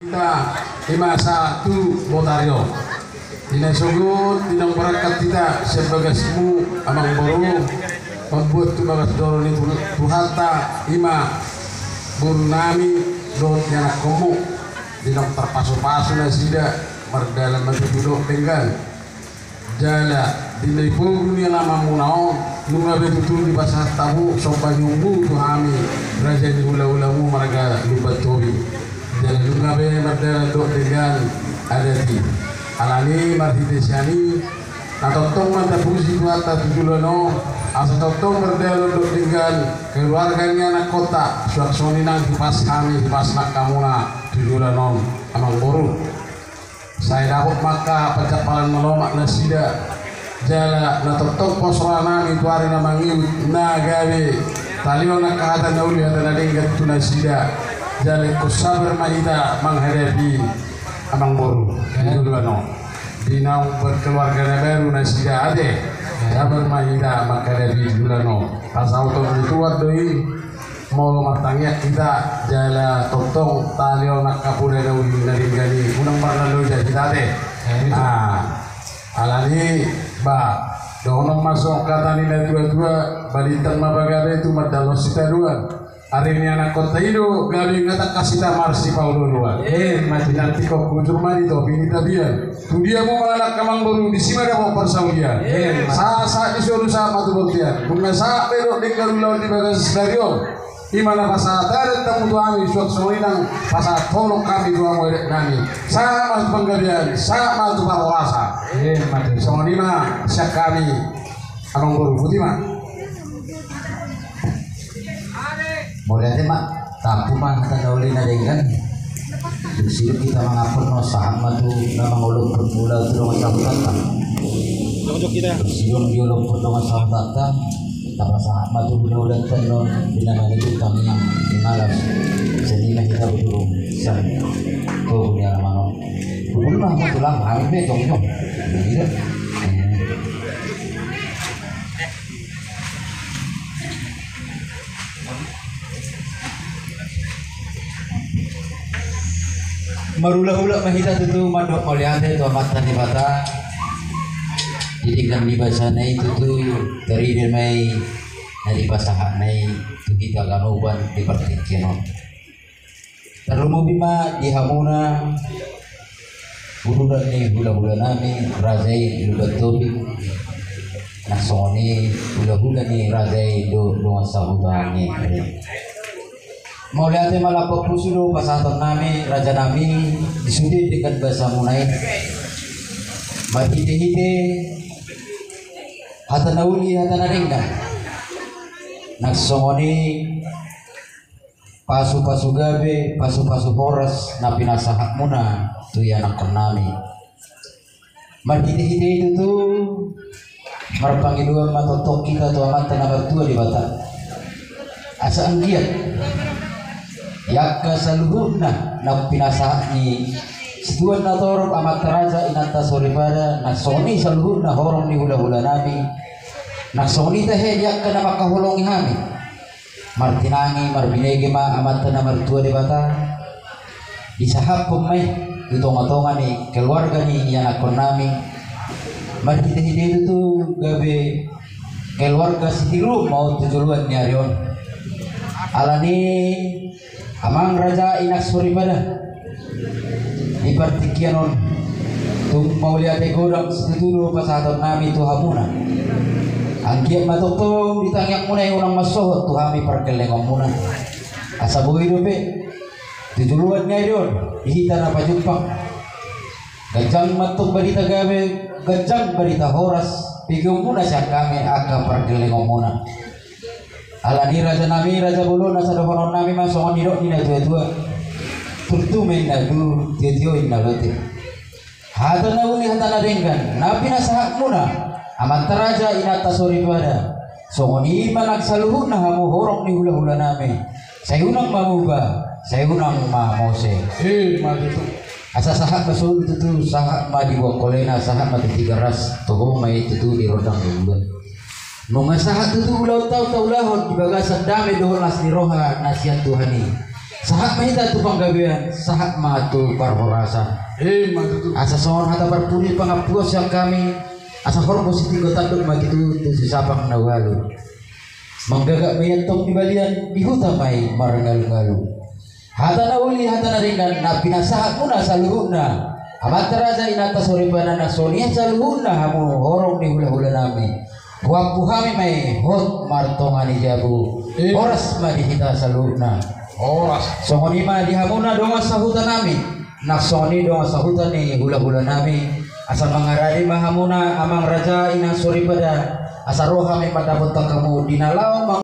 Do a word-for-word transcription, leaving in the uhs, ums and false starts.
Hita, ima sahat tu botari on. Di na sogot, di naung berangkat hita sian bagasmu, amangboru, mambuat tu bagas joro ni Tu-, Tuhanta, ima boru nami dohot ni anakkonmu. Di naung tarpasupasu nasida, mardalan ma tutu dohot denggan. Jala di na ipogu ni alamanmuna on, nunga be tutu dipasahat hamu somba ni ombu tu hami, raja ni hulahulamu marga Lumban Tobing. Jala nunga be mardalan dohot denggan adat i. Alani marhite sian i, na tongtong ma tapuji Tuhanta tu joloan on, asa tongtong mardalan dohot denggan keluarga ni anakkonta, suang songon i nang hipas hami, hipas nangkamuna tu joloan on, amangboru. Sai dapot ma angka pancampalan na lomak nasida, jala na tongtong pos roha nami tu ari na mangihut na gabe talehon angka hata na uli hata na denggan tu nasida, jala ingkon sabar ma hita manghadapi, amangboru, di joloan on. Di naung berkeluarga na baru nasida ate, sabar ma hita manghadapi di joloan on. Pasahaton ni Tuhan do i. Molo martangiang hita jala tongtong talehon angka poda na uli na denggan i, unang marnaloja hita ate. Amin. Ah, alani, ba, dohonon ma songon hata ni na tuatua, balintang ma pagabe tumandangkon sitadoan. Ari ni anakkonta i do gabe nga tangkas hita marsipaolooloan. Eh, mati. Nanti kau kujur ma di topi ni tapian. Tu dia hamu mangalangka, amangboru, disi ma dapot parsaulian. Eh, ma. Sahat, sahat di solu, sahat ma tu bontean. Nunga sahat be dohot denggan ulaon di bagas sadari on. Ima na pasahat adat hamu tu hami, suang songon i nang pasahat holong hami tu hamu adat nami. Sahat ma tu panggabean, sahat ma tu parhorasan. Eh, mate. Songon i ma sian hami, amangboru, boti ma. Mauliate ma, tampu ma hata na uli na denggan. Dung sidung hita mangampon on, sahat ma tu na mangolophon mula tu dongan sahutanta. Dung sidung diolophon dongan sahutanta, tapasahat ma tu hulahulanta on di na mangido tangiang di malas. Songon i ma hita buturu sian togu ni alaman on. Buturu ma hamu tulang, hami pe jongjong. Iya. Marhulahula ma hita tutu mandok mauliate tu Amanta Debata. Di denggan ni basana i tutu tarida ma i na dipasahatna i tu hita ganupan di partingkian on. Tarlumobi ma di hamuna, uduran ni hulahula nami, raja i Lumban Tobing, na songon i hulahula ni raja i do dongan sahuta nami. Mauliate ma, lam pusu do pasahaton nami, raja nami, di sude denggan basamuna i. Marhitehite hata na uli, hata na denggan. Na songon i pasupasu gabe, pasupasu horas na pinasahatmuna tu ianakkon nami. Marhitehite i tutu, marpangidoan ma tongtong hita tu Amanta na martua Debata. Asa anggiat di angka saluhutna na pinasahat ni situan na torop, amanta raja, inanta soripada, na songon i saluhutna horong ni hulahula nami, na songon i tahe di angka na mangkaholongi hami. Martinangi, marbinege ma Amanta na martua Debata. Disahaphon ma i tu tongatonga ni keluarga ni ianakkon nami. Marhitehite i tutu gabe keluarga sitiruon ma on tu joloan ni ari on. Alani, amang raja, inang soripada, di partingkian on, tung mauliate godang situtu do pasahaton nami tu hamuna. Anggiat ma tongtong di tangiangmuna i unang mansohot tu hami pargellengonmuna. Asa boi dope tu joloan ni ari on di hita na pajumpang. Ganjang ma antong barita gabe, ganjang barita horas, begeonmuna sian hami angka pargellengonmuna. Alani raja nami, raja bolon, asa dohonon nami ma songon nidok ni na tuatua. Turtu ma inna duru, tiotio inna lote. Hata na uli, hata na denggan na pinasahatmuna, amanta raja, inanta soripada, songon i ma nang saluhutna hamu horong ni hulahula nami. Sai unang ma muba, sai unang ma mose. Eh, ma tutu. Asa sahat ma solu tutu, sahat ma diboan holena, sahat ma tu Tigaras, toho ma i tutu di rondang ni ulaon. Nunga sahat tutu ulaon ta on taulahon di bagasan dame dohot las ni roha na sian Tuhan i. Sahat ma hita tu panggabean, sahat ma tu parhorasan. Ima tutu. Asa songon hata parpudi pangampuon sian hami, asa horbo sitinggo tandok ma tutu tu sisapang na ualu. Manggagap ma i antong di balian, di huta ma i marngalungalu. Hata na uli, hata na denggan na pinasahatmuna saluhutna. Amanta raja, inanta soripada, na songon i saluhutna hamu horong ni hulahulanami. Huampu hami ma i hot martonga ni jabu. Eh. Horas ma di hita saluhutna. Horas. Songon i ma di hamuna dongan sahutanami. Nang songon i dongan sahuta ni hulahulanami. Asa mangaradi ma hamuna amang raja, inang soripada. Asa ro hami mandapothon hamu di na laho mang-